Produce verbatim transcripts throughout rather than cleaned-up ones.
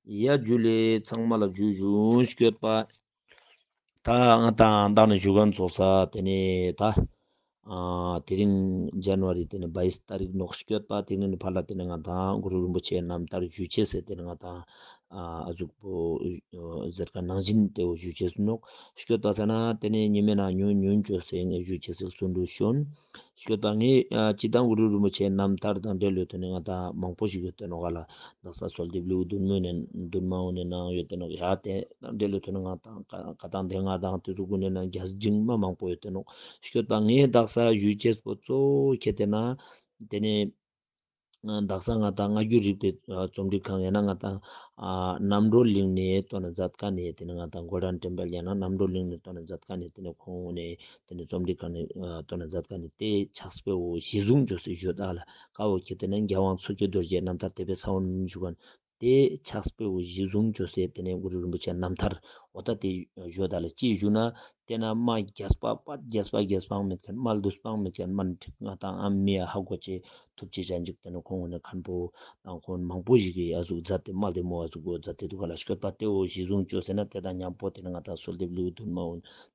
ཡ་ཇུ་ལེ། ཚང་མ་ལ་ཇུ་ཞུ་སྐྱོད་པ། ད་ང་དང་ད་ནི་ཞུ་མཁན་ཚོགས་ས་དེ་ནི་ད་ཨ་དེ་རིང་ཇན་ཝ་རི་དེ་ནི་བྷའི་སི་ཏ་རིག་ནོག་སྐྱོད་པ། དེ་ནི་ཕར་ལ་དེ་ནི་ང་དང་གུ་རུ་རིན་པོ་ཆེ་རྣམ་ཐར་ཞུ་ཅེས་སེ་དེ་ནི་ང་དང་ཨ་ཨ་ཟུག་པོ་ཟེར་ཁན་ནང་བཞིན་དེ་བོ་ཞུ་ཅེས་ནོག་སྐྱོད་པ་ཟེར་ན་དེ་ནི་ཉི་མའི་ནང་ཉུང་ཉུང་ཅོས་སེ་ངས་ཞུ་ཅེས་སེ་བརྩོན་འགྲུས་ཞུ་ཡིན། སྐྱོད་པ་ངས་ཨ་སྤྱིར་བཏང་གུ་རུ་རིན་པོ་ཆེ་རྣམ་ཐར་དང་འབྲེལ་ཡོད་དེ་ནི་ང་དང་མང་པོ་ཞིག་ཡོད་དེ་ནོག་ག་ལ། དག་ས་གསོལ་འདེབས་ལེའུ་བདུན་མའི་ནང་བདུན་མའི་ནང་ཡོད་དེ་ནོག་ཡ་དེ་དང་འབྲེལ་ཡོད་དེ་ནི་ང་དང་ཀ་ཀ་དང་དེ་ང་དང་དེ་ཟུག་གུན་ནི་ནང་རྒྱས་འབྲིང་མ་མང་པོ་ཡོད་དེ་ནོག་སྐྱོད་པ་ངས་དག་ས་ཞུ་ཅེས་པོ་གཙོ་བོ་ཁྱེད་དེ་ན་དེ་ནི་དག་ས་ང་དང་སྔ་འགྱུར་རིག་པའི་རྩོམ་སྒྲིག་ཁང་ཡང་ན་ང་དང་ཨ་རྣམ་གྲོལ་གླིང་ནས་བཏོན་ན་མཛད་ཁན་ནི་དེ་ནི་ང་དང་གོལ་ཌན་ཊེམ་པལ་ཡང་ན་རྣམ་གྲོལ་གླིང་ནས་བཏོན་ན་མཛད་ཁན་ནི་དེ་ནི་ཁོང་ནས་དེ་ནི་རྩོམ་སྒྲིག་ཁང་ནས་ཨ་བཏོན་ན་མཛད་ཁན་ནི་དེ་ཕྱག་དཔེ་བོ་གཞི་བཟུང་ཅོས་སེ་ཞུ་ད་ལ། ཀ་བོ་ཁྱེད་དེ་ན་རྒྱལ་དབང་མཚོ་སྐྱེས་རྡོ་རྗེ་རྣམ་ཐར་དེ་བས་ས་བོན་ཞུ་ཁན་དེ་ཕྱག་དཔེ་བོ་གཞི་བཟུང་ཅོས་སེ་དེ་ནས་གུ་རུ་རིན་པོ་ཆེ་རྣམ་ཐར་འོ་ད་དེ་ཞུ་ད་ལ། ཅི་ཞུ་ན་དེ་ན་མ་རྒྱས་པ་པ་རྒྱས་པ་རྒྱས་པའང་མེད་ཁན་མ་བསྡུས་པའང་མེད་ཁན་མ་འགྲིག་ང་དང་ཨ་མི་ཡ་ཧ་གོ་ཅེས་ཐུབ་ཅེས་ཅན་ཅིག་དེ་ནི་ཁོང་ནི་མཁན་པོ་དང་ཁོང་མང་པོ་ཞིག་གིས་ཨ་ཟུག་མཛད་དེ་མ་བདེ་མོ་ཨ་ཟུག་གོ་མཛད་དེ་འདུག་ག་ལ། སྐྱོད་པ་དེ་བོ་གཞི་བཟུང་ཅོས་ཟེར་ན་དེ་དང་མཉམ་པོ་དེ་ནི་ང་དང་གསོལ་འདེབས་ལེའུ་བདུན་མའོ་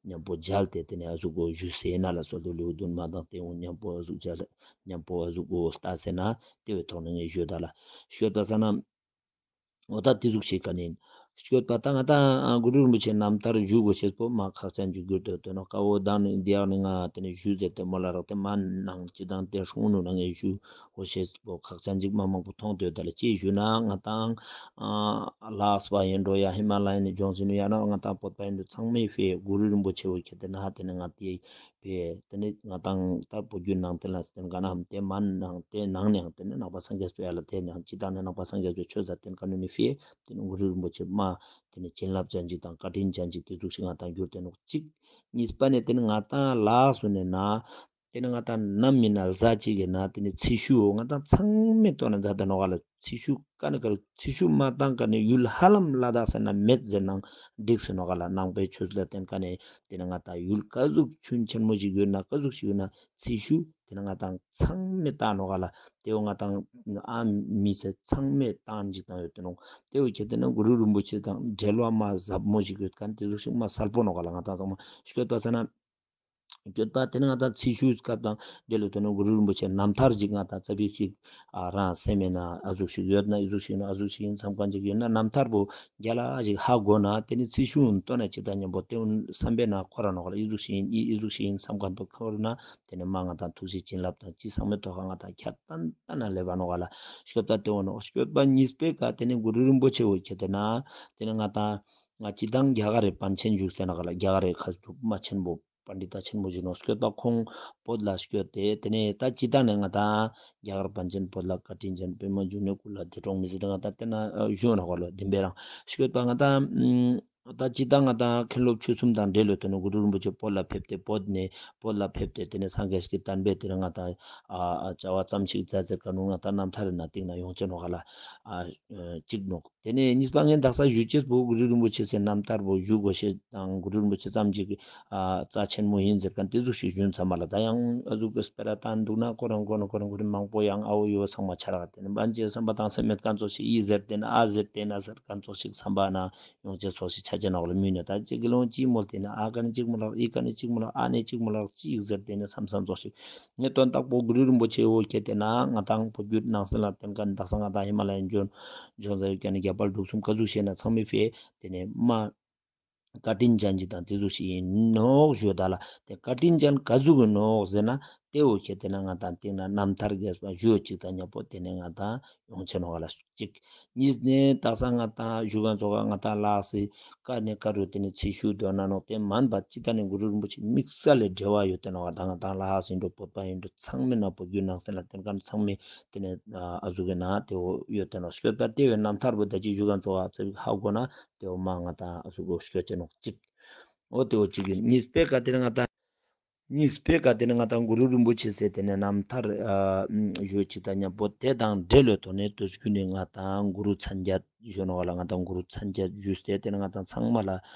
མཉམ་པོ་མཇལ་ཏེ་དེ་ནི་ཨ་ཟུག་གོ་ཞུས་ཟེར་ན་ལ། གསོལ་འདེབས་ལེའུ་བདུན་མ་དང་དེ་བོ་མཉམ་པོ་ཨ་ཟུག་མཇལ་མཉམ་པོ་ཨ་ཟུག་གོ་ལྟ་ཟེར་ན་དེ་བོའི་ཐོག་ནས་ངས་ཞུས་ད་ལ། སྐྱོད་པ་ཟེར་ན། འོ་ད་དེ་ཟུག་ཞིག་ག་ནི། སྐྱོད་པ་ད་ང་དང་གུ་རུ་རིན་པོ་ཆེ་རྣམ་ཐར་ཞུ་དགོས་ཤེས་པོ་མ་ཁག་ཅན་ཅིག་གྱུར་ཏེ་ཡོད་དེ་ནོག་ཀ་བོ་དང་ནི་འདི་ཡང་ནི་ང་དེ་ནི་ཞུ་ཟེར་ཏེ་མོལ་ལ་རག་སྟེ་མ་ནང་ཅི་དང་དེ་སྲུང་ནུ་ན་ངས་ཞུ་དགོས་ཤེས་པོ་ཁག་ཅན་ཅིག་མ་མང་པོ་མཐོང་དེ་ཡོད་ད་ལ། ཅི་ཞུ་ན་ང་དང་ལ་དྭགས་པ་ཡིན་འགྲོ་ཡ་ཧི་མ་ལ་ཡ་ནི་ལྗོངས་ཡིན་ནོ་ཡང་ན་ང་དང་བོད་པ་ཡིན་འགྲོ་ཚང་མའི་ཕིའ་གུ་རུ་རིན་པོ་ཆེ་བོ་ཁྱེད་དེ་ན་དེ་ནི་ང་དེ། པས་དེ་ནི་ང་དང་ད་བོད་བརྒྱུད་ནང་བསྟན་ལ་བརྟེན་ག་ན་དེ་མན་ནང་དེ་ནང་ནས་དེ་ནི་ནང་པ་སངས་རྒྱས་པའི་ཡ་ལ་དེ་ནང་ཅི་དང་ནི་ནང་པ་སངས་རྒྱས་པའི་ཆོས་ལ་བརྟེན་ག་ནི་ནི་ཕིའ་དེ་ནི་གུ་རུ་རིན་པོ་ཆེ་མ་དེ་ནི་བྱིན་རླབས་ཅན་ཅིག་དང་བཀའ་དྲིན་ཅན་ཅིག་དེ་ཟུག་ཞིག་ང་དང་གྱུར་ཏེ་ནོག་ཅིག་གཉིས་པ་ནི་དེ་ནི་ང་དང་ལ་དྭགས་སུ་ནི་ན་དེ་ནི་ང་དང་ནམ་མི་ན་ལ་ཟ་ཅིག་གི་ན་དེ་ནི་ཚེ་ཤུལ་ང་དང་ཚང་མས་བཏོན་ན་མཛད་དེ་ནོག་ག་ལ། ཚེ་ཤུལ་ཀ་ནི་ཀ་རུ་ཚེ་ཤུལ་མ་བཏང་ཀ་ནི་ཡུལ་ཧ་ལམ་ལ་དྭགས་ཟེར་ན་མེད་ཟེར་ནའང་འགྲིག་ཟེར་ནོག་ག་ལ། ནང་པའི་ཆོས་ལ་བརྟེན་ཀ་ནི་དེ་ནི་ང་དང་ཡུལ་ཀ་ཟུག་ཆུན་ཆེན་མོ་ཞིག་ཡོད་ན་ཀ་ཟུག་ཞིག་ཡོད་ན་ཚེ་ཤུལ་དེ་ནི་ང་དང་ཚང་མས་བཏང་ནོག་ག་ལ། དེ་བོ་ང་དང་ཨ་མི་ཚེ་ཚང་མས་བཏང་འཇིག་དང་ཡོད་དེ་ནོག་དེ་བོ་ཁྱེད་དེ་ནི་གུ་རུ་རིན་པོ་ཆེ་དང་འབྲེལ་བ་མ་ཟབ་མོ་ཞིག་ཡོད་ཀ་ནི་དེ་ཟུག་ཞིག་མ་གསལ་པོ་ནོག་ག་ལ། ང་དང་ཚང་མ་སྐྱོད་པ་ཟེར་ན། སྐྱོད་པ་དེ་ནི་ང་དང་ཚེ་ཤུལ་སྐབས་དང་འབྲེལ་ལོ་དོ་ནི་གུ་རུ་རིན་པོ་ཆེ་རྣམ་ཐར་ཞིག་ང་དང་ཙ་པིག་ཞིག་ཨ་རང་སེམས་མེད་ན་ཨ་ཟུག་ཞིག་ཡོད་ན་ཨི་ཟུག་ཞིག་ན་ཨ་ཟུག་ཞིག་ཡིན་བསམ་མཁན་ཅིག་ཡོད་ན་རྣམ་ཐར་པོ་རྒྱ་ལ་ཞིག་ཧ་གོ་ན་དེ་ནི་ཚེ་ཤུལ་ཏོ་ན་ཅི་ད་མཉམ་པོ་དེ་བསམ་པའི་ན་ཁོ་ར་ནོག་ག་ལ། ཨི་ཟུག་ཞིག་ཡིན་ཨི་ཨི་ཟུག་ཞིག་ཡིན་བསམ་མཁན་པོ་ཁོ་ར་ན་དེ་ནི་མ་ང་དང་ཐུགས་རྗེ་བྱིན་རླབས་དང་ཅི་ཚང་མའི་ཐོག་ཁ་ང་དང་ཁྱད་ཏན་ཏན་ན་ལེབ་བ་ནོག་ག་ལ། སྐྱོད་པ་དེ་བོ་ནོག་སྐྱོད་པ་གཉིས་པའི་ཀ་དེ་ནི་གུ་རུ་རིན་པོ་ཆེ་བོ་ཁྱེད་དེ་ན་དེ་ནི་ང་དང་ང་ཅི་དང་རྒྱ་གར་རི་པཎ་ཆེན་བཞུགས་ཏེ་ནོག་ག་ལ། རྒྱ་གར་རི་ཁ་ཐུག་མ་ཆེན་པོ། པཎྜི་ཏ་ཆེན་མོ་ཞིག་ནོག་སྐྱོད་པ་ཁོང་བོད་ལ་སྐྱོད་དེ་དེ་ནས་ད་ཅི་ད་ནས་ང་དང་རྒྱ་གར་པཎ་ཆེན་བོད་ལ་བཀའ་དྲིན་ཅན་པདྨ་འབྱུང་གནས་སྐུ་ལ་འདས་གྲོངས་མི་ཟེར་ཏེ་ང་དང་དེ་ན་ཞུ་ནོག་ག་ལ་བདེན་པའི་རང་སྐྱོད་པ་ང་དང་ད་ཅི་ད་ང་དང་མཁན་སློབ་ཆོས་གསུམ་དང་འབྲེལ་ལོ་དོ་ནི་གུ་རུ་རིན་པོ་ཆེ་བོད་ལ་ཕེབས་ཏེ་བོད་ནས་བོད་ལ་ཕེབས་ཏེ་དེ་ནས་སངས་རྒྱས་ཀྱི་བསྟན་པའི་དེ་ནས་ང་དང་ཨ་ཨ་བྱ་བ་ཙམ་ཞིག་མཛད་ཟེར་ག་ནུ་ང་དང་རྣམ་ཐར་རི་ན་སྟེང་ན་ཡོང་ཅེས་ནོག་ག་ལ། ཨ་ཅིག་ནོག་དེ་ནས་གཉིས་པ་ངས་དག་ས་ཞུ་ཅེས་པོ་གུ་རུ་རིན་པོ་ཆེ་སི་རྣམ་ཐར་པོ་ཞུ་དགོས་ཤེས་དང་གུ་རུ་རིན་པོ་ཆེ་ཙམ་ཅིག་ཨ་རྩ་ཆེན་མོ་ཡིན་ཟེར་མཁན་དེ་ཟུག་ཞིག་ཞུ་མཚམས་མ་ལ་ད་ཡང་ཨ་ཟུག་གི་སྤེ་ར་བཏང་འདུག་ན་ཁོ་རང་ཁོ་རང་ཁོ་རང་ཁོ་རང་མང་པོ་ཡང་ཨ་བོ་ཡོ་ཚང་མ་ཆ་རག་དེ་ནས་བན་ཅེ་བསམ་པ་དང་སེམས་མེད་མཁན་ཚོ་ཞིག་ཡི་ཟེར་དེ་ན་ཨ་ཟེར་དེ་ན་ཟེར་མཁན་ཚོ་ཞིག་བསམ་པ་ན་ཡོང་ཅེས་ཚོ་ཞིག་ཆ་ཅེས་ནོག་ལ་མི་ནི་ད་ཅིག་གི་ལོང་ཅིག་མོལ་དེ་ན་ཨ་ཀ་ནི་ཅིག་མོལ་ལག་ཨི་ཀ་ནི་ཅིག་མོལ་ལག་ཨ་ནི་ཅིག་མོལ་ལག་ཅིག་ཟེར་དེ་ན་བསམ་བསམ་ཚོ་ཞིག་ངས་དོན་དག་པོ་གུ་རུ་རིན་པོ་ཆེ་བོ་ཁྱེད་དེ་ན་ང་དང་བོད་བརྒྱུད་ནང་གསེས་ལ་བརྟེན་མཁན་དག་ས་ང་དང་ཧི་མ་ལ་ཡའི་ལྗོངས་ལྗོངས་ས་ཡོད་ཀྱང་ནི་རྒྱ་བལ་འབྲུག་གསུམ་ག་ཟུག་ཞིག་ན་ཚང་མའི་ཕིའ་དེ་ནས་མ་བཀའ་དྲིན་ཅན་ཅིག་དང་དེ་ཟུག་ཞིག་ཡིན་ནོག་ཞུ་ད་ལ། དེ་བཀའ་དྲིན་ཅན་ག་ཟུག་ཡིན་ནོག་ཟེར་ན་དེ་བོ་ཁྱེད་དེ་ན་ང་དང་སྟེང་ན་རྣམ་ཐར་རྒྱས་པ་ཞུ་ཅིག་དང་མཉམ་པོ་དེ་ནས་ང་དང་ཡོང་ཅེས་ནོག་ག་ལ་ཅིག་གཉིས་ནས་དག་ས་ང་དང་ཞུ་མཁན་ཚོགས་ང་དང་ལ་དྭགས་སི་ཀ་ནས་ཀ་རུ་དེ་ནས་ཚེ་ཤུལ་དོ་ན་ནོག་དེ་མན་པ་ཅི་ད་ནི་གུ་རུ་རིན་པོ་ཆེ་དམིགས་བསལ་ལས་འབྲེལ་བ་ཡོད་དེ་ནོག་ག་ད་ང་དང་ལ་དྭགས་སི་འགྲོ་བོད་པ་ཡིན་འགྲོ་ཚང་མའི་ན་བོད་བརྒྱུད་ནང་གསེས་ལ་བརྟེན་མཁན་ཚང་མའི་དེ་ནས་ཨ་ཟུག་གི་ན་དེ་བོ་ཡོད་དེ་ནོག་སྐྱོད་པ་དེ་བོའི་རྣམ་ཐར་པོ་ད་ཅི་ཞུ་མཁན་ཚོགས་ཨ་ཙི་ཧ་གོ་ན་དེ་བོ་མ་ང་དང་ཨ་ཟུག་གོ་སྐྱོད་ཅེས་ནོག་ཅིག་འོ་དེ་བོ་ཅིག་ཡིན། གཉིས་པའི་ཀ་དེ་ནས་ང་དང་ གཉིས་པའི་ཀ་དེ་ནི་ང་ཏང་གུ་རུ་རིན་པོ་ཆེ་ཟེར་དེ་ནི་རྣམ་ཐར་ཨ་ཞུ་ཅིག་དང་མཉམ་པོ་དེ་དང་འབྲེལ་ལོ་ཐོག་ནས་དུས་རྒྱུན་ནི་ང་ཏང་གུ་རུ་མཚན་བརྒྱད་ཞུ་ནོག་ལ། ང་ཏང་གུ་རུ་མཚན་བརྒྱད་ཞུས་ཏེ་དེ་ནི་ང་ཏང་ཚང་མ་ལ་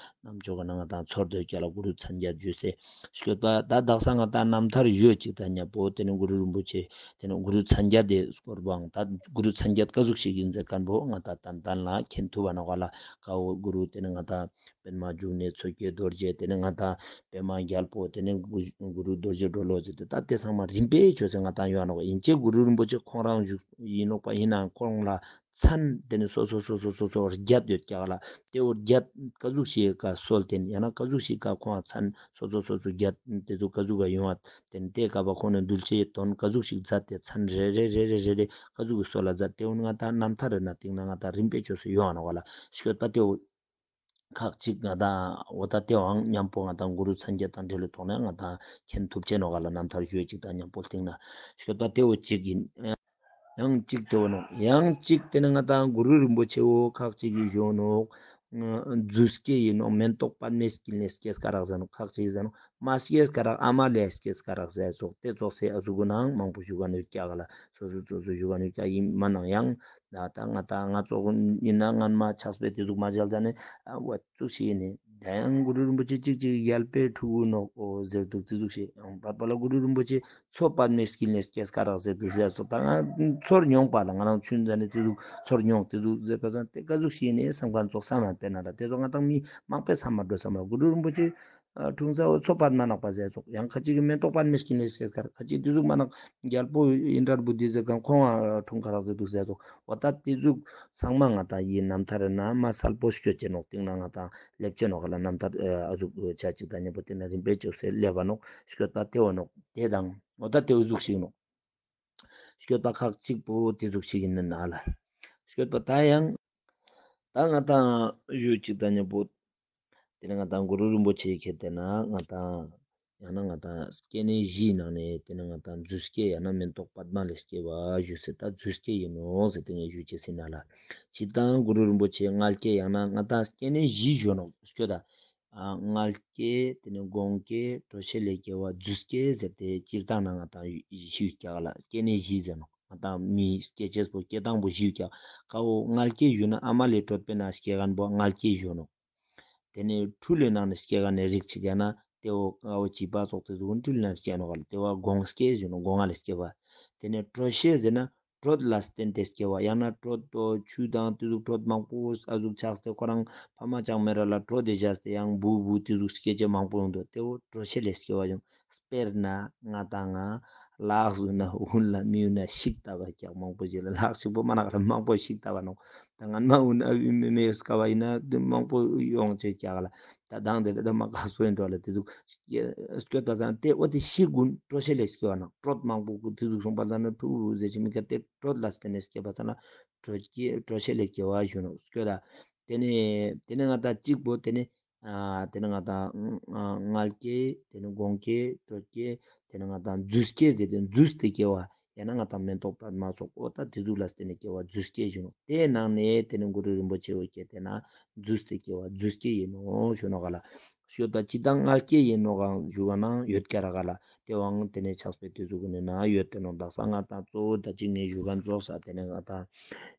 རྣམ་ཅོག་གི་ནང་ང་ཏང་ཚོར་དོ་ཀྱ་ལ་གུ་རུ་མཚན་བརྒྱད་ཞུས་ཏེ་ཞུས་པ་ད་དག་ས་ང་ཏང་རྣམ་ཐར་ཞུ་ཅིག་དང་མཉམ་པོ་དེ་ནི་གུ་རུ་རིན་པོ་ཆེ་དེ་ནི་གུ་རུ་མཚན་བརྒྱད་དེ་སྐོར་བང་ད་གུ་རུ་མཚན་བརྒྱད་ཀ་ཟུག་ཞིག་ཡིན་ཟེར་མཁན་པོ་ང་ཏང་ཏན་ཏན་ལ་མཁྱེན་ཐུབ་བ་ནོག་ལ། ཀ་བོ་གུ་རུ་དེ་ནི་ང་ཏང་པདྨ་འབྱུང་གནས་མཚོ་སྐྱེས་རྡོ་རྗེ་དེ་ནི་ང་ཏང་པདྨ་རྒྱལ་པོ་དེ་ནི་གུ་གུ་རུ་རྡོ་རྗེ་གྲོ་ལོད་ཟེར་ཏེ་ད་དེ་ཚང་མ་རིམ་པས་ཆོས་སེ་ང་ཏང་ཡོད་ནོག་ཡིན་ཅེ་གུ་རུ་རིན་པོ་ཆེ་ཁོང་རང་བཞུགས་ཡིན་ནོག་པ་ཡིན་ནའང་ཁོང་ལ་མཚན་དེ་ནི་སོ་སོ་སོ་སོ་སོ་སོ་བརྒྱད་ཡོད་ཀྱག་ལ། དེ་བོ་བརྒྱད་ཀ་ཟུག་ཞིག་ག་སོལ་ཏེ་ཡང་ན་ཀ་ཟུག་ཞིག་ག་ཁོང་མཚན་སོ་སོ་སོ་སོ་བརྒྱད་དེ་ཚོ་ཀ་ཟུག་ག་ཡོང་བ་དེ་ནི་དེ་ཀ་བ་ཁོང་ནི་འདུལ་ཅེ་དོན་ཀ་ཟུག་ཞིག་མཛད་དེ་མཚན་རེ་རེ་རེ་རེ་རེ་རེ་ཀ་ཟུག་གི་སོལ་ལ་མཛད་དེ་འོ་ན་ང་ཏང་རྣམ་ཐར་རེ་ན་སྟེང་ན་ང་ཏང་རིམ་པས་ཆོས་སེ་ཡོང་བ་ནོག་ལ་ཤོད་པ་དེ་བོ། ཁག་ཅིག་ང་ཏང་འོ་ད་དེའང་མཉམ་པོ་ང་ཏང་གུ་རུ་མཚན་བརྒྱད་དང་འབྲེལ་ལོ་ཐོག་ནས་ང་ཏང་མཁྱེན་ཐུབ་ཅེ་ནོག་ག་ལ། རྣམ་ཐར་ཞུ་ཅིག་དང་མཉམ་པོ་སྟེང་ན་ཤོད་པ་དེ་བོ་ཅིག་ཡིན། ཡང་ཅིག་དེ་བོ་ནོག་ཡང་ཅིག་དེ་ནི་ང་ཏང་གུ་རུ་རིན་པོ་ཆེ་བོ་ཁག་ཅིག་གི་ཞུ་ནོག་རྫུས་སྐྱེས་ཡིན་ནོག་མེན་ཏོག་པདྨའི་དཀྱིལ་ནས་སྐྱེས་ཀ་རག་ཟེར་ནོག་ཁག་ཅིག་ཟེར་ནོག་མ་སྐྱེས་ཀ་རག་ཨ་མ་ལས་སྐྱེས་ཀ་རག་ཟེར་ཙོགས་དེ་ཙོགས་སེ་ཨ་ཟུག་གུ་ནང་མང་པོ་ཞུ་ག་ནུས་ཀྱག་ག་ལ། སོ་སོ་སོ་སོ་ཞུ་ག་ནུས་ཀྱག་ཡིན་མ་ནང་ཡང་ད་ང་ཏང་ང་ཙོགས་ཡིན་ན་སྔན་མ་ཆགས་པའི་དེ་ཟུག་མ་མཇལ་ཙ་ནས་ཨ་བ་ཙུག་ཞིག་ཡིན་ནི་ད་ཡང་གུ་རུ་རིན་པོ་ཆེ་ཅིག་ཅིག་རྒྱལ་པོའི་ཕྲུ་གུ་ནོག་འོ་ཟེར་འདུག་དེ་ཟུག་ཞིག་ཡང་བར་པ་ལ་གུ་རུ་རིན་པོ་ཆེ་མཚོ་པདྨའི་དཀྱིལ་ནས་སྐྱེས་ཀ་རག་ཟེར་འདུག་ཟེར་སོགས་ད་ང་ཚོར་མྱོང་པ་ལ་ང་རང་ཆུང་ཙ་ནས་དེ་ཟུག་ཚོར་མྱོང་དེ་ཟུག་ཟེར་པ་སང་དེ་ཀ་ཟུག་ཞིག་ཡིན་ནི་བསམ་ག་ཙོགས་བསམ་མ་དཔེར་ན་ད་དེ་ཚོ་ང་ཏང་མི་མང་པོས་བསམ་མ་འགྲོ་བསམ་ལ་གུ་རུ་རིན་པོ་ཆེ་ཨ་འཁྲུངས་ས་འོ་མཚོ་པདྨ་ནག་པ་ཟེར་ཙོགས་ཡང་ཁ་ཅིག་གི་མེན་ཏོག་པདྨའི་དཀྱིལ་ནས་སྐྱེས་ཀ་རག་ཁ་ཅིག་དེ་ཟུག་མ་ནག་རྒྱལ་པོ་ཨིནྡྲ་བྷུ་ཏི་ཟེར་མཁན་ཁོང་ཨ་འཁྲུངས་ཀ་རག་ཟེར་འདུག་ཟེར་ཙོགས་འོ་ད་དེ་ཟུག་ཚང་མ་ང་ཏང་ཡིན་རྣམ་ཐར་ན་མ་གསལ་པོ་སྐྱོད་ཅེ་ནོག་སྟེང་ན་ང་ཏང་སླེབས་ཅེ་ནོག་ག་ལ། རྣམ་ཐར་ཨ་ཟུག་ཆ་ཅིག་དང་མཉམ་པོ་དེ་ན་རིམ་པས་ཅོག་སེ་སླེབས་པ་ནོག་སྐྱོད་པ་དེ་བོ་ནོག་དེ་དང་འོ་ད་དེ་བོ་ཟུག་ཞིག་ནོག་སྐྱོད་པ་ཁག་ཅིག་པོ་དེ་ཟུག་ཞིག་ཡིན་ན་ན་ལ། སྐྱོད་པ་ད་ཡང་ད་ང་ཏང་ཞུ་ཅིག་དང་མཉམ་པོ་དེ་ནི་ང་ཏང་གུ་རུ་རིན་པོ་ཆེ་ཁྱེར་ཏེ་ན་ང་ཏང་ཡང་ན་ང་ཏང་སྐྱེ་གནས་བཞིའི་ནང་ནས་དེ་ནི་ང་ཏང་རྫུས་སྐྱེས་ཡང་ན་མེན་ཏོག་པདྨ་ལས་སྐྱེ་བ་ཞུས་སེ་ད་རྫུས་སྐྱེས་ཡིན་ནོག་ཟེར་ཏེ་ངས་ཞུ་ཅེས་ཟིན་ན་ལ། ཅི་ཏང་གུ་རུ་རིན་པོ་ཆེ་མངལ་སྐྱེས་ཡང་ན་ང་ཏང་སྐྱེ་གནས་བཞི་ཞུ་ནོག་སྐྱོད་ད། ཨ་མངལ་སྐྱེས་དེ་ནི་སྒོང་སྐྱེས་གྲོ་ཤལ་ལས་སྐྱེ་བ་རྫུས་སྐྱེས་ཟེར་ཏེ་སྤྱིར་བཏང་ན་ང་ཏང་བཞི་ཡོད་ཀྱག་ལ་སྐྱེ་གནས་བཞི་ཟེར་ནོག་ང་ཏང་མི་སྐྱེ་ཅེས་པོ་སྐྱེ་སྟངས་པོ་བཞི་ཡོད་ཀྱག་ཀ་བོ་མངལ་སྐྱེས་ཞུ་ན་ཨ་མ་ལས་གྲོད་པའི་ནང་སྐྱེ་མཁན་པོ་མངལ་སྐྱེས་ཞུ་ནོག་དེ་ནས་ཁྲུལ་ལས་ནང་ནས་སྐྱེ་ག་ནས་རིགས་ཅིག་ཡང་ན་དེ་བོ་ཨ་བོ་བྱིས་པ་ཙོགས་དེ་ཟུག་ཁྲུལ་ནང་སྐྱེ་ནོག་ག་ལ། དེ་བོ་སྒོང་སྐྱེས་ཟེར་ནོག་སྒོ་ང་ལས་སྐྱེ་བ། དེ་ནས་གྲོ་ཤལ་ཟེར་ན་དྲོད་ལ་བརྟེན་ཏེ་སྐྱེ་བ། ཡང་ན་དྲོད་དོ་ཆུ་དང་དེ་ཟུག་དྲོད་མང་པོ་ཨ་ཟུག་ཆགས་ཏེ་ཁོ་རང་ཕ་མ་ཅང་མེད་ར་ལ་དྲོད་དེ་བཞག་སྟེ་ཡང་བུ་བུ་དེ་ཟུག་སྐྱེ་ཅེས་མང་པོ་ཡོང་དོ། དེ་བོ་གྲོ་ཤལ་ལས་སྐྱེ་བ་ཡོང་། དཔེར་ན་ང་ཏང་ང་ལག་ཟུག་ན་འུན་ལ་མི་འུན་ན་ཤིག་ལྟ་བ་ཀྱག་མང་པོ་ཞིག་ལ་ལག་ཤིག་པོ་མ་ནག་ར་མང་པོ་ཤིག་ལྟ་བ་ནོག་ད་ངན་མ་འུན་ཨ་བི་མི་མེ་སྐ་བ་ཡིན་ན་དུ་མང་པོ་ཡོང་ཅེས་ཀྱག་ལ། ད་དང་དེ་ལ་ད་མ་ཁག་སོ་ཡིན་འགྲོ་ལ་དེ་ཟུག་སྐྱོད་པ་ཟ་ན་དེ་འོ་དེ་ཤིག་གུན་གྲོ་ཤལ་ལས་སྐྱེ་བ་ནོག་དྲོད་མང་པོ་གུ་དེ་ཟུག་སོང་པ་ཟ་ན་ཕྲུ་གུ་ཟེར་ཅིག་མི་ཀ་དེ་དྲོད་ལ་བརྟེན་ནས་སྐྱེ་བ་ཟ་ན་དྲོད་སྐྱེ་གྲོ་ཤལ་ལས་སྐྱེ་བ་ཞུ་ནོག་སྐྱོད་ད། དེ་ནས་དེ་ནས་ང་ཏང་གཅིག་པོ་དེ་ནས་ཨ་དེ་ནས་ང་ཏང་ཨ་མངལ་སྐྱེས་དེ་ནས་སྒོང་སྐྱེས་དྲོད་སྐྱེས་དེ་ནས་ང་ཏང་རྫུས་སྐྱེས་ཟེར་ཏེ་རྫུས་ཏེ་སྐྱེ་བ། ཡང་ན་ང་ཏང་མེན་ཏོག་པདྨ་སོགས་འོ་ད་དེ་ཟུག་ལ་བརྟེན་ནས་སྐྱེ་བ་རྫུས་སྐྱེས་ཞུ་ནོག་དེའི་ནང་ནས་དེ་ནས་གུ་རུ་རིན་པོ་ཆེ་བོ་སྐྱེས་ཏེ་ན་རྫུས་ཏེ་སྐྱེ་བ་རྫུས་སྐྱེས་ཡིན་ནོག་ཞུ་ནོག་ག་ལ། ཞུ་ད་ཅི་ད་མངལ་སྐྱེས་ཡིན་ནོག་ག་ཞུ་ག་ན་ཡོད་ཀྱག་ར་ག་ལ། དེ་བོའང་དེ་ནས་ཆགས་པའི་དུས་ཚོད་ཀུན་ནས་ན་ཡོད་དེ་ནོག་དག་ས་ང་ཏང་གཙོ་བོ་ད་ཅི་ངས་ཞུ་ག་རྫོགས་ས་དེ་ནས་ང་ཏང་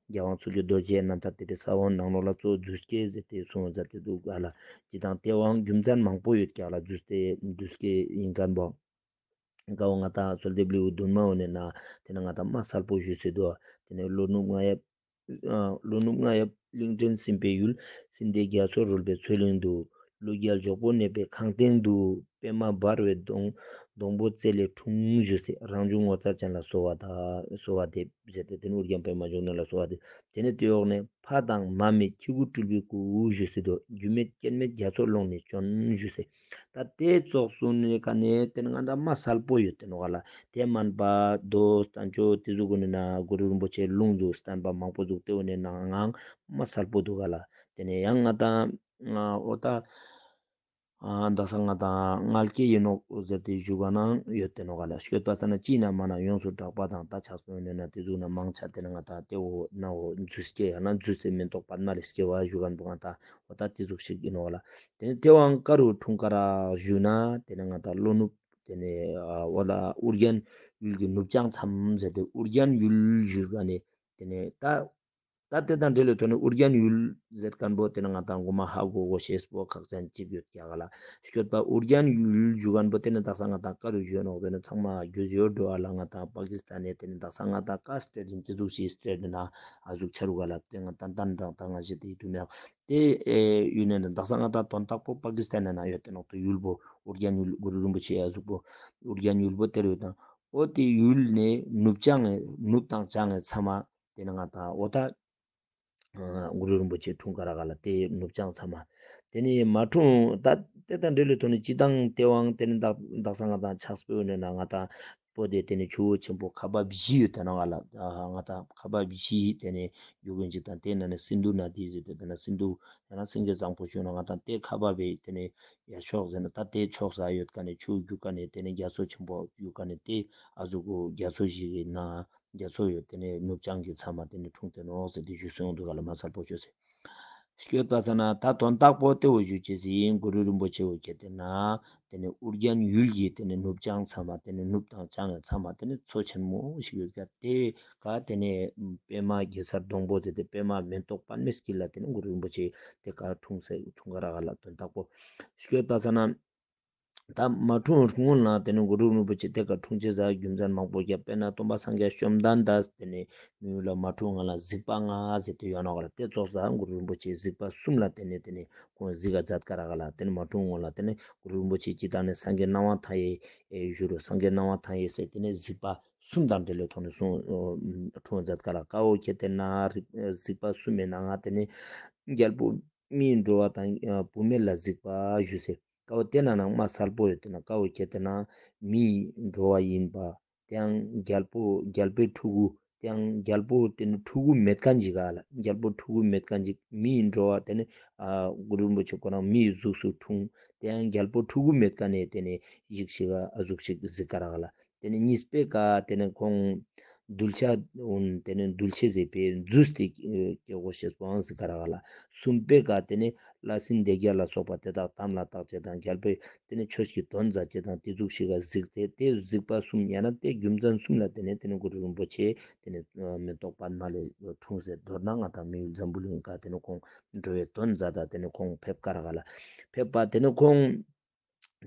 རྒྱལ་དབང་མཚོ་སྐྱེས་རྡོ་རྗེ་རྣམ་ཐར་དེ་པའི་ས་བོན་ནང་ནོག་ལ་གཙོ་བོ་རྫུས་སྐྱེས་ཟེར་ཏེ་གསུངས་ཟེར་ཏེ་འདུག་ག་ལ། ཅི་ད་དེ་བོའང་རྒྱུ་མཚན་མང་པོ་ཡོད་ཀྱག་ལ། རྫུས་ཏེ་རྫུས་སྐྱེས་ཡིན་མཁན་བོ། ཀ་བོ་ང་ཏང་གསོལ་འདེབས་ལེའུ་བདུན་མ་བོ་ནས་ན་དེ་ནས་ང་ཏང་མ་གསལ་པོ་ཞུས་སེ་འདུག་དེ་ནས་ལྷོ་ནུབ་རྔ་ཡབ་ཨ་ལྷོ་ནུབ་རྔ་ཡབ་གླིང་ཕྲན་སེམས་དཔའི་ཡུལ། སྲིན་སྡེ་རྒྱ་མཚོ་རོལ་པའི་མཚོ་གླིང་དུ། ཀླུ་རྒྱལ་འཇོག་པོ་གནས་པའི་ཁང་སྟེང་དུ། པདྨ་འབར་བའི་སྡོང་སྡོང་པོ་རྩེ་ལས་འཁྲུངས་ཞུས་སེ་རང་བྱུང་ངོ་མཚར་ཅན་ལ་གསོལ་བ་ད་གསོལ་བ་འདེབས་ཟེར་ཏེ་དེ་ནས་ཨུ་རྒྱན་པདྨ་འབྱུང་གནས་ལ་གསོལ་བ་འདེབས། དེ་ནས་དེ་འོག་ནས་ཕ་དང་མ་མེད་ཁྱེའུ་སྤྲུལ་པའི་སྐུ་ཞུས་སེ་འདུག་རྒྱུ་མེད་རྐྱེན་མེད་རྒྱ་མཚོ་ཀློང་ནས་བྱོན་ཞུས་སེ། ད་དེ་ཙོགས་སུ་ནི་ཀ་ནས་དེ་ནི་ང་ཏང་མ་གསལ་པོ་ཡོད་དེ་ནོག་ག་ལ། དེ་མན་པ་མདོ་བསྟན་བཅོས་དེ་ཟུག་གུན་ནི་ན་གུ་རུ་རིན་པོ་ཆེ་ལུང་དུ་བསྟན་པ་མང་པོ་ཟུག་དེ་བོ་ནི་ནང་ངང་མ་གསལ་པོ་འདུག་ག་ལ། དེ་ནས་ཡང་ང་ཏང་འོ་ད་ཨ་དག་ས་ང་ཏང་མངལ་སྐྱེས་ཡིན་ནོག་ཟེར་ཏེ་ཞུ་ག་ནང་ཡོད་དེ་ནོག་ག་ལ། ཤོད་པ་ས་ན་ཅི་ན་མ་ན་ཡོངས་སུ་གྲགས་པ་དང་ད་ཆགས་སོང་ཡོད་ན་དེ་ཟུག་ན་མང་ཆ་དེ་ནི་ང་ཏང་དེ་བོ་ན་འོ་རྫུས་སྐྱེས་ཡང་ན་རྫུས་སེ་མེན་ཏོག་པདྨ་ལས་སྐྱེ་བ་ཞུ་ག་ན་བོ་ང་ཏང་འོ་ད་དེ་ཟུག་ཞིག་ཡིན་ནོག་ག་ལ། དེ་ནས་དེ་བོའང་ཀ་རུ་འཁྲུངས་ཀ་རག་ཞུ་ན་དེ་ནི་ང་ཏང་ལྷོ་ནུབ་ ཏེ་ནེ་ཨ་འོ་ལ་ཨུ་རྒྱན་ཡུལ་གྱི་ནུབ་བྱང་མཚམས་ཟེར་ཏེ་ཨུ་རྒྱན་ཡུལ་ཞུ་ཁན་ནི་ཏེ་ནེ་ད་ད་ཏེ་དང་འབྲེལ་ལོ་ཐོག་ནེ་ཨུ་རྒྱན་ཡུལ་ཟེར་ཁན་བོ་ཏེ་ནེ་ང་དང་གོ་མ་ཧ་གོ་གོ་ཤེས་པོ་ཁག་ཅན་ཅིག་ཡོད་ཀྱག་ལ། སྐྱོད་པ་ཨུ་རྒྱན་ཡུལ་ཞུ་ཁན་བོ་ཏེ་ནེ་དག་ས་ང་དང་ཀ་རུ་ཞུ་ནོག་ཟེར་ན་ཚང་མ་རྒྱུས་ཡོད་འགྲོ་བ་ལ། ང་དང་པ་ཀི་སི་ཐན་ནེ་ཏེ་ནེ་དག་ས་ང་དང་ཀ་སི་ཊེཊ་ཨིན་ཅི་ཟུག་ཤིག་སི་ཊེཊ་ཨིན་ན་ཨ་ཟུག་ཆ་རུག་ག་ལ། ཏེ་ང་དང་ཏན་ཏན་རང་ད་ང་ཞིག་ཏེ་ཡིད་དུ་མེད་ཏེ་ཨེ་ཡུལ་ནེ་དག་ས་ང་དང་དོན་དག་པོ་པ་ཀི་སི་ཐན་ནེ་ན་ཡོད་ཏེ་ནོག་ཏོ། ཡུལ་བོ་ཨུ་རྒྱན་ཡུལ་གུ་རུ་རིན་པོ་ཆེ་ཨ་ཟུག་པོ་ཨུ་རྒྱན་ཡུལ་བོ་ཏེ་རུ་ཡོད་དང་། འོ་ཏེ་ཡུལ་ནེ་ནུབ་བྱང་ནུབ་དང་བྱང་ངི་མཚམས་མ་ཏེ་ནེ་ང་དང་འོ་ད་གུ་རུ་རིན་པོ་ཆེ་འཁྲུངས་ཀ་རག་ག་ལ། ཏེ་ནུབ་བྱང་མཚམས་མ། ཏེ་ནེ་མ་འཁྲུངས་ད་ཏེ་དང་འབྲེལ་ལོ་ཐོག་ནེ་སྤྱི་དང་ཏེ་བོའང་ཏེ་ནེ་དག་དག་ས་ང་དང་ཕྱག་དཔེ་ནེ་ན་ང་དང་པོ་ཏེ་ཏེ་ནེ་ཆུ་བོ་ཆེན་པོ་ཁ་འབབ་བཞི་ཡོད་ཏེ་ནོག་ག་ལ། ཨ་ང་དང་ཁ་འབབ་བཞི་ཏེ་ནེ་རྒྱུ་ཀུན་ཅིག་དང་ཏེ་ནེ་ནི་སིན་དྷུ་ནཱ་དི་ཟེར་ཏེ་ཏེ་ནེ་སིན་དྷུ་ཡང་ན་སེང་གེ་བཟང་པོ་ཞུ་ན་ང་དང་ཏེ་ཁ་འབབ་བེ་ཏེ་ནེ་ཡ་ཕྱོགས་ཟེར་ན་ད་ཏེ་ཕྱོགས་ས་ཡོད་ཀ་ནེ་ཆུ་རྒྱུག་ཀ་ནེ་ཏེ་ནེ་རྒྱ་མཚོ་ཆེན་པོ་རྒྱུག་ཀ་ནེ་ཏེ་ཨ་ཟུག་གུ་རྒྱ་མཚོ་ཞིག་གི་ནང་རྒྱ་མཚོ་ཡོད་ཏེ་ནེ་ནུབ་བྱང་གི་མཚམས་མ་ཏེ་ནེ་འཁྲུངས་ཏེ་ནོག་ཟེར་ཏེ་ཞུས་སོང་འདུག་ག་ལ། མ་གསལ་པོ་ཅོས་སེ་སྐྱོད་པ་ས་ན་ད་དོན་དག་པོ་ཏེ་བོ་ཞུ་ཅེས་ཨིན། གུ་རུ་རིན་པོ་ཆེ་བོ་ཁྱེར་ཏེ་ན་ཏེ་ནེ་ཨུ་རྒྱན་ཡུལ་གྱི་ཏེ་ནེ་ནུབ་བྱང་མཚམས་མ་ཏེ་ནེ་ནུབ་དང་བྱང་གི་མཚམས་མ་ཏེ་ནེ་མཚོ་ཆེན་མོ་ཞིག་ཡོད་ཀྱག་ཏེ་ཀ་ཏེ་ནེ་པདྨ་གེ་སར་སྡོང་པོ་ཟེར་ཏེ་པདྨ་མེ་ཏོག་པདྨའི་དཀྱིལ་ལ་ཏེ་ནེ་གུ་རུ་རིན་པོ་ཆེ་ཏེ་ཀ་འཁྲུངས་སེ་འཁྲུངས་ཀ་རག་ག་ལ། དོན་དག་པོ་སྐྱོད་པ་ས་ན་ད་མ་འཁྲུངས་སྔོན་ལ་ཏེ་ནེ་གུ་རུ་རིན་པོ་ཆེ་ཏེ་ཀ་འཁྲུངས་ཅེས་ས་རྒྱུ་མཚན་མང་པོ་ཡོད་ཀྱག། དཔེར་ན་སྟོན་པ་སངས་རྒྱས་བཅོམ་ལྡན་འདས་ཏེ་ནེ་མི་ཡུལ་ལ་མ་འཁྲུངས་སྔ་ལ་གཟིགས་པ་ལྔ་ཟེར་ཏེ་ཡོད་ནོག་ག་ལ། ཏེ་ཙོགས་ས་གུ་རུ་རིན་པོ་ཆེ་གཟིགས་པ་གསུམ་ལ་ཏེ་ནེ་ཏེ་ནེ་ཁོང་གཟིགས་ཀ་མཛད་ཀ་རག་ག་ལ། ཏེ་ནེ་མ་འཁྲུངས་སྔོན་ལ་ཏེ་ནེ་གུ་རུ་རིན་པོ་ཆེ་སྤྱི་བཏང་ནེ་སངས་རྒྱས་སྣང་བ་མཐའ་ཡས་ཨེ་ཞུ་རུ་སངས་རྒྱས་སྣང་བ་མཐའ་ཡས་ཟེར་ཏེ་ནེ་གཟིགས་པ་གསུམ་དང་འབྲེལ་ལོ་ཐོག་ནེ་གསུངས་འཁྲུངས་མཛད་ཀ་རག་ག་ལ། ཀ་བོ་ཁྱེར་ཏེ་ན་རིག་གཟིགས་པ་གསུམ་མེ་ནང་ང་ཏེ་ནེ་རྒྱལ་པོ་མིའི་འགྲོ་བ་དང་བུད་མེད་ལ་གཟིགས་པ་ཞུས་སེ། ཀ་བོ་ཏེ་ན་ནང་མ་གསལ་པོ་ཡོད་ཏེ་ན་ཀ་བོ་ཁྱེར་ཏེ་ན་མིའི་འགྲོ་བ་ཨིན་པ། ཏེའང་རྒྱལ་པོ་རྒྱལ་པོའི་ཕྲུ་གུ་ཏེའང་རྒྱལ་པོ་ཏེ་ནེ་ཕྲུ་གུ་མེད་ཁན་ཅིག་ག་ལ། རྒྱལ་པོ་ཕྲུ་གུ་མེད་ཁན་ཅིག་མིའི་འགྲོ་བ་ཏེ་ནེ་ཨ་གུ་རུ་རིན་པོ་ཆེ་ཁོ་རང་མིའི་གཟུགས་སུ་འཁྲུངས། ཏེའང་རྒྱལ་པོ་ཕྲུ་གུ་མེད་ཁན་ནི་ཏེ་ནེ་ཞིག་ཞིག་ག་ཨ་ཟུག་ཞིག་གཟིགས་ཀ་རག་ག་ལ། ཏེ་ནེ་གཉིས་པའི་ཀ་ཏེ་ནེ་ཁོང་གདུལ་བྱ་འོན་ཏེ་ནེ་གདུལ་བྱ་ཟེར་བའི་རྫུས་ཏེ་སྐྱེ་སྐྱེ་སྒོ་ཤེས་པོའང་གཟིགས་ཀ་རག་ག་ལ། གསུམ་པའི་ཀ་ཏེ་ནེ་ལྷ་སྲིན་སྡེ་བརྒྱད་ལ་སོགས་པ་དེ་དག་དམ་ལ་བཏགས་ཅེས་དང་རྒྱལ་པོའི་ཏེ་ནེ་ཆོས་ཀྱི་དོན་མཛད་ཅེས་དང་ཏེ་ཟུག་ཞིག་ག་གཟིགས་ཏེ་ཏེ་གཟིགས་པ་གསུམ་ཡང་ན་ཏེ་རྒྱུ་མཚན་གསུམ་ལ་ཏེ་ནེ་ཏེ་ནེ་གུ་རུ་རིན་པོ་ཆེ་ཏེ་ནེ་མེ་ཏོག་པདྨ་ལས་འཁྲུངས་སེ་མདོར་ན་ང་དང་མི་ཡུལ་འཛམ་བུ་གླིང་ཀ་ཏེ་ནེ་ཁོང་འགྲོ་བའི་དོན་མཛད་ད་ཏེ་ནེ་ཁོང་ཕེབས་ཀ་རག་ག་ལ། ཕེབས་པ་ཏེ་ནེ་ཁོང་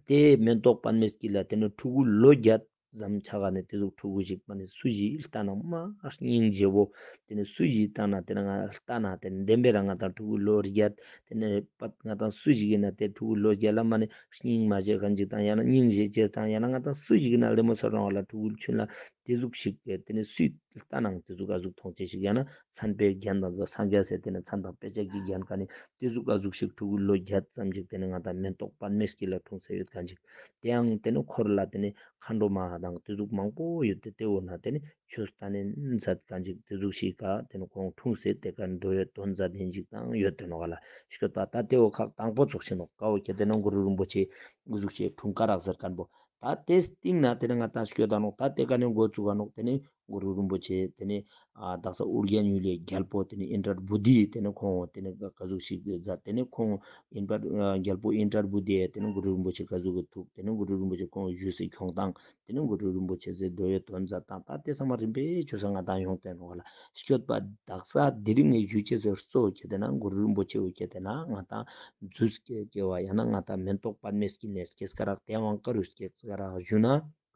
ཏེ་མེ་ཏོག་པདྨའི་དཀྱིལ་ལ་ཏེ་ནེ་ཕྲུ་གུ་ལོ་བརྒྱད་ཙམ་ཆགས་ཀ་ནེ་ཏེ་ཟུག་ཕྲུ་གུ་ཞིག་མ་ནེ་སུ་ཞིག་ལྟ་ན་མ་སྙིང་རྗེ་བོ། ཏེ་ནེ་སུ་ཞིག་ལྟ་ན་ཏེ་ནེ་ང་ལྟ་ན་ཏེ་ནེ་བདེན་པའི་རང་ང་དང་ཕྲུ་གུ་ལོ་བརྒྱད་ཏེ་ནེ་པད་ང་དང་སུ་ཞིག་ཨིན་ན་ཏེ་ཕྲུ་གུ་ལོ་བརྒྱད་ལ་མ་ནེ་སྙིང་མ་རྗེ་ཁན་ཅིག་དང་ཡང་ན་སྙིང་རྗེ་ཅེས་དང་ཡང་ན་ང་དང་སུ་ཞིག་ཨིན་ན་ལེ་མོ་སོ་རང་བ་ལ་ཕྲུ་གུ་ཆུན་ལ་ཏེ་ཟུག་ཞིག་ཏེ་ནེ་སུས་ལྟ་ནའང་ཏེ་ཟུག་ཨ་ཟུག་མཐོང་ཅེས་ཞིག་ཡང་ན་མཚན་དཔེ་རྒྱན་དང་སངས་རྒྱས་ཟེར་ཏེ་ནེ་མཚན་དང་དཔེ་བྱད་ཀྱི་རྒྱན་ཀ་ནེ་ཏེ་ཟུག་ཨ་ཟུག་ཞིག་ཕྲུ་གུ་ལོ་བརྒྱད་ཙམ་ཞིག་ཏེ་ནེ་ང་དང་མེ་ཏོག་པདྨའི་དཀྱིལ་ལ་འཁྲུངས་སེ་ཡོད་ཁན་ཅིག། ཏེའང་ཏེ་ནེ་འཁོར་ལ་ཏེ་ནེ་མཁའ་འགྲོ་མ་དང་ཏེ་ཟུག་མང་པོ་ཡོད་དེ་ཏེ་འོ་ན་ཏེ་ནེ་ཆོས་ལྟ་ནེ་མཛད་ཁན་ཅིག་ཏེ་ཟུག་ཞིག་ག་ཏེ་ནེ་ཁོང་འཁྲུངས་སེ་ཏེ་ཀ་འགྲོ་བའི་དོན་མཛད་དེན་ཅིག་དང་ཡོད་དེ་ནོག་ག་ལ། སྐྱོད་པ་ད་ཏེ་བོ་ཁག་དང་པོ་ཙོགས་ཤིག་ནོག། ཀ་བོ་ཁྱེར་ཏེ་ན་གུ་རུ་རིན་པོ་ཆེ་འུ་ཟུག་ཅིག་འཁྲུངས་ཀ་རག་ཟེར་ཁན་བོ། ད་ཏེ་སྟིང་ནེ་ཏེ་ནེ་ང་དང་སྐྱོད་ད་ནོག། ད་ཏེ་ཀ་ནེ་འགོ་བཙུགས་ཀ་ནོག། ཏེ་ནེ་གུ་རུ་རིན་པོ་ཆེ་ཏེ་ནེ་ཨ་དག་ས་ཨུ་རྒྱན་ཡུལ་ལི་རྒྱལ་པོ་ཏེ་ནེ་ཨིནྡྲ་བྷུ་ཏི་ཏེ་ནེ་ཁོང་ཏེ་ནེ་ཀ་ཟུག་ཞིག་མཛད་ཏེ་ནེ་ཁོང་ཨིནྡྲ་ཨ་རྒྱལ་པོ་ཨིནྡྲ་བྷུ་ཏི་ཡ་ཏེ་ནེ་གུ་རུ་རིན་པོ་ཆེ་ཀ་ཟུག་གི་ཐུག་ཏེ་ནེ་གུ་རུ་རིན་པོ་ཆེ་ཁོང་ཞུས་སེ་ཁྱོང་དང་ཏེ་ནེ་གུ་རུ་རིན་པོ་ཆེ་ཟེར་འགྲོ་བའི་དོན་མཛད་དང་ད་ཏེ་ཚང་མ་རིམ་པས་ཆོས་ས་ང་དང་ཡོང་ཏེ་ནོག་ག་ལ། སྐྱོད་པ་དག་ས་དེ་རིང་ངས་ཞུ་ཅེས་ཟེར་གཙོ་བོ་ཁྱེར་ཏེ་ན་གུ་རུ་རིན་པོ་ཆེ་བོ་ཁྱེར་ཏེ་ན་ང་དང་རྫུས་སྐྱེ་སྐྱེ་བ་ཡང་ན་ང་དང་མེ་ཏོག་པདྨའི་དཀྱིལ་ནེ་སྐྱེས་ཀ་རག། ཏེའང་ཀ་རུ་སྐྱེས་ཀ་རག་ཞུ་ན།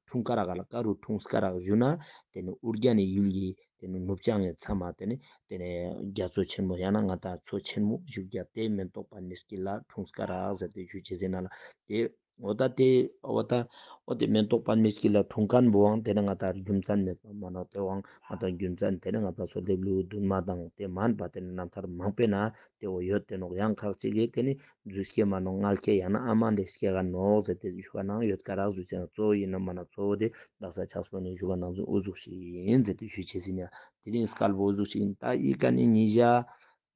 འཁྲུངས་ཀ་རག་ག་ལ། ཀ་རུ་འཁྲུངས་ཀ་རག་ཞུ་ན་ཏེ་ནེ་ཨུ་རྒྱན་ནི་ཡུལ་གྱི་ཏེ་ནེ་ནུབ་བྱང་ངི་མཚམས་མ་ཏེ་ནེ་ཏེ་ནེ་རྒྱ་མཚོ་ཆེན་མོ་ཡང་ན་ང་དང་མཚོ་ཆེན་མོ་ཞུ་རྒྱ་ཏེ་མེ་ཏོག་པདྨའི་དཀྱིལ་ལ་འཁྲུངས་ཀ་རག་ཟེར་ཏེ་ཞུ་ཅེས་ཟེར་ན་ལ། ཏེ་འོ་ད་ཏེ་འོ་ད་འོ་ཏེ་མེ་ཏོག་པདྨའི་དཀྱིལ་ལ་འཁྲུངས་ཁན་བོའང་ཏེ་ནེ་ང་དང་རྒྱུ་མཚན་མེད་པ་མ་ནོག། ཏེ་བོའང་ང་དང་རྒྱུ་མཚན་ཏེ་ནེ་ང་དང་སོ་ལེབ་ལུ་བདུན་མ་དང་ཏེ་མན་པ་ཏེ་ནེ་རྣམ་ཐར་མང་པོའི་ནང་ཏེ་བོ་ཡོད་ཏེ་ནོག། ཡང་ཁག་ཅིག་གི་ཏེ་ནེ་རྫུས་སྐྱེས་མ་ནོག། མངལ་སྐྱེས་ཡང་ན་ཨ་མ་ལས་སྐྱེས་ཀ་ནོག་ཟེར་ཏེ་ཞུ་ཁན་ཡང་ཡོད་ཀ་རག། རྫུས་སྐྱེས་གཙོ་བོ་ཨིན་ན་མ་ན་གཙོ་བོ་ཏེ་དག་ས་ཕྱག་དཔེ་ནེ་ཞུ་ཁན་ནང་ཚུ་འུ་ཟུག་ཞིག་ཨིན་ཟེར་ཏེ་ཞུ་ཅེས་ཨིན་ཡ། དེ་རིང་སྐལ་བོ་འུ་ཟུག་ཞིག་ཨིན། ད་ཨི་ཀ་ནེ་ཉེ་ཞ་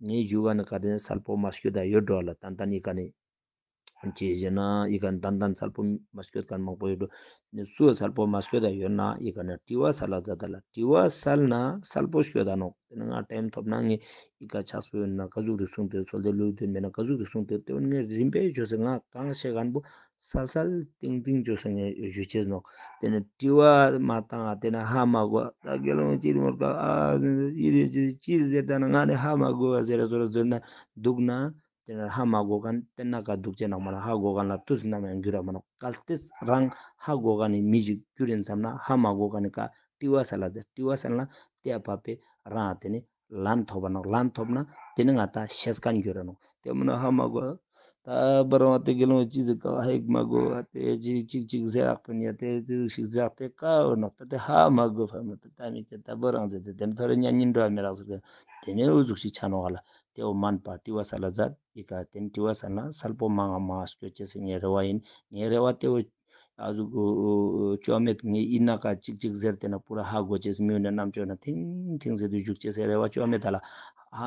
ངས་ཞུ་བ་ནི་ག་དེ་ནེ་སལ་པོ་མ་སྐྱོད་ད་ཡོད་འགྲོ་ལ། ཏན་ཏན་ཨི་ཀ་ནེ་ ཅི་ཟེར་ན་ཡི་ག་ཏན་ཏན་སལ་པོ་མ་སྐྱོད་ཁན་མང་པོ་ཡོད་དོ། ནི་སུ་སལ་པོ་མ་སྐྱོད་ད་ཡོད་ན་ཡི་ག་ན་དྲི་བ་སལ་ལ་ཛད་ད་ལ། དྲི་བ་སལ་ན་སལ་པོ་སྐྱོད་ད་ནོག། ཏེ་ནེ་ང་ཊའིམ་ཐོབ་ན་ངས་ཡི་ག་ཆགས་པོ་ཡོད་ན་ཀ་ཟུག་རེ་གསུངས་ཏེ་ཚོལ་ཏེ་ལུས་དོན་མེད་ན་ཀ་ཟུག་རེ་གསུངས་ཏེ་ཏེ་བོ་ངས་རིམ་པས་ཅོས་སེ་ང་གང་ཤེས་ཁན་པོ་སལ་སལ་ཏིང་ཏིང་ཅོས་སེ་ངས་ཞུ་ཅེས་ནོག། ཏེ་ནེ་དྲི་བ་མ་བཏང་ང་ཏེ་ནེ་ཧ་མ་གོ་ད་དགེ་སློང་ཅིག་མོལ་ཀ་ཨ་ཡི་རེ་ཅི་ཟེར་ད་ན་ང་ནི་ཧ་མ་གོ་བ་ཟེར་ར་ཟོ་ར་ཟེར་ན་དུག་ན། ཏེ་ནེ་ཧ་མ་གོ་ཁན་ཏེ་ན་ཀ་དུག་ཅེས་ནོག་མ་ན་ཧ་གོ་ཁན་ལ་ཏུས་ནམ་ཡང་གྱུར་ར་མ་ནོག། གལ་ཏེ་རང་ཧ་གོ་ཁན་ནི་མི་ཞིག་གྱུར་ཡིན་བསམ་ན་ཧ་མ་གོ་ཁན་ནི་ཀ་དྲི་བ་སལ་ལ་ཛད། དྲི་བ་སལ་ན་ཏེ་ཡ་ཕ་པེ་རང་ཏེ་ནེ་ལན་ཐོབ་པ་ནོག། ལན་ཐོབ་ན་ཏེ་ནེ་ང་ཏང་ཤེས་ཁན་གྱུར་ར་ནོག། ཏེ་མ་ན་ཧ་མ་གོ་ད་བར་བ་ཏེ་དགེ་སློང་ཅི་ཟེར་ཀ་ཧ་མ་གོ་ཏེ་ཅིག་ཅིག་ཅིག་ཟེར་རག་པ་ནི་ཡ་ཏེ་ཅིག་ཟེར་ཏེ་ཀ་འོ་ནོག། ད་ཏེ་ཧ་མ་གོ་ཕ་མ་ཏེ་ད་མི་ཅེ་ད་བར་རང་ཟེར་ཏེ་ཏེ་ནེ་ཐོ་རེ་ཉན་ཉིན་འགྲོ་མི་རག་ཟེར་ཏེ་ཏེ་ནེ་འུ་ཟུག་ཤིག་ཆ་ནོག་ཧ་ལ། ཏེ་འོ་མན་པ་དྲི་བ་སལ་ལ་ཛད་ཡི་ག་ཏེ་ནེ་དྲི་བ་སལ་ན་སལ་པོ་མང་ང་མང་སྐྱོད་ཅེས་སི་ངའི་རེ་བ་ཡིན། ངའི་རེ་བ་ཏེ་འོ་ཨ་ཟུག་ཅོ་མེད་ངའི་ཨིན་ན་ཀ་ཅིག་ཅིག་ཟེར་ཏེ་ན་པུ་ར་ཧ་གོ་ཅེས་མི་འོ་ན་ནམ་ཅོ་ན་ཐིང་ཐིང་ཟེར་དུ་ཞུགས་ཅེས་སི་རེ་བ་ཅོ་མེད་ད་ལ་ཧ་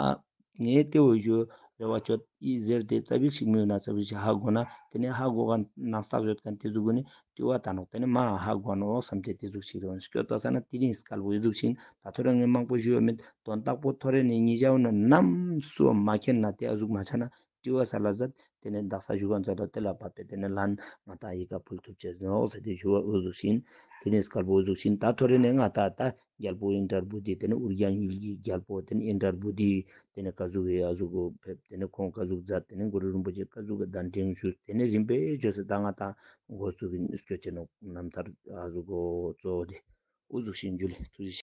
ངའི་ཏེ་འོ་ཞུ་རེ་བ་ཅོ་ཨི་ཟེར་ཏེ་ཙ་པིག་ཞིག་མི་འོ་ན་ཙ་པིག་ཞིག་ཧ་གོ་ན་ཏེ་ནེ་ཧ་གོ་ག་ནང་སྟག་ཡོད་ཁན་ཏེ་ཟུག་གུ་ནི་དྲི་བ་ད་ནོག། ཏེ་ནེ་མ་ཧ་གོ་ནོག་སམ་ཏེ་ཏེ་ཟུག་ཞིག་རེ་བ་སྐྱོད་ད་ས་ན་ཏེ་རིང་སྐལ་བོ་ཨི་ཟུག་ཤིན་ད་ཐོ་རེ་ངས་མང་པོ་ཞུ་ཡོད་མེད་དོན་དག་པོ་ཐོ་རེ་ནེ་ཉི་ཞའོ་ན་ནམ་སུ་མ་མཁྱེན་ན་ཏེ་ཨ་ཟུག་མ་ཆ་ན། དྲི་བ་སལ་ལ་ཛད། ཏེ་ནེ་དག་ས་ཞུ་ཁན་ཚོ་ལ་ཏེ་ལ་བབས་པའི་ཏེ་ནེ་ལན་ང་ཏང་ཡི་ག་ཕུལ་ཐུབ་ཅེས་ནོག་ཟེར་ཏེ་ཞུ་བ་འུ་ཟུག་ཤིན། ཏེ་ནེ་སྐལ་པོ་འུ་ཟུག་ཤིན། ད་ཐོ་རེ་ནེ་ང་ཏང་ད་རྒྱལ་པོ་ཨིན་དྲ་བྷུ་ཏི་ཏེ་ནེ་ཨུར་རྒྱན་ཡུལ་གྱི་རྒྱལ་པོ་ཏེ་ནེ་ཨིན་དྲ་བྷུ་ཏི་ཏེ་ནེ་ཀ་ཟུག་གི་ཨ་ཟུག་གོ་ཕེབས་ཏེ་ནེ་ཁོང་ཀ་ཟུག་ཛད་ཏེ་ནེ་གུ་རུ་རིན་པོ་ཆེ་ཀ་ཟུག་གི་གདན་འདྲེན་ཞུས་ཏེ་ནེ་རིམ་པས་ཅོས་སེ་ད་ང་ཏང་འགོ་ཚུགས་ཀྱི་སྐྱོད་ཅེས་ནོག། རྣམ་ཐར་ཨ་ཟུག་གོ་གཙོ་བོ་ཏེ་འུ་ཟུག་ཤིན་ཇུ་ལེ་ཐུགས་རྗེ་ཆེ།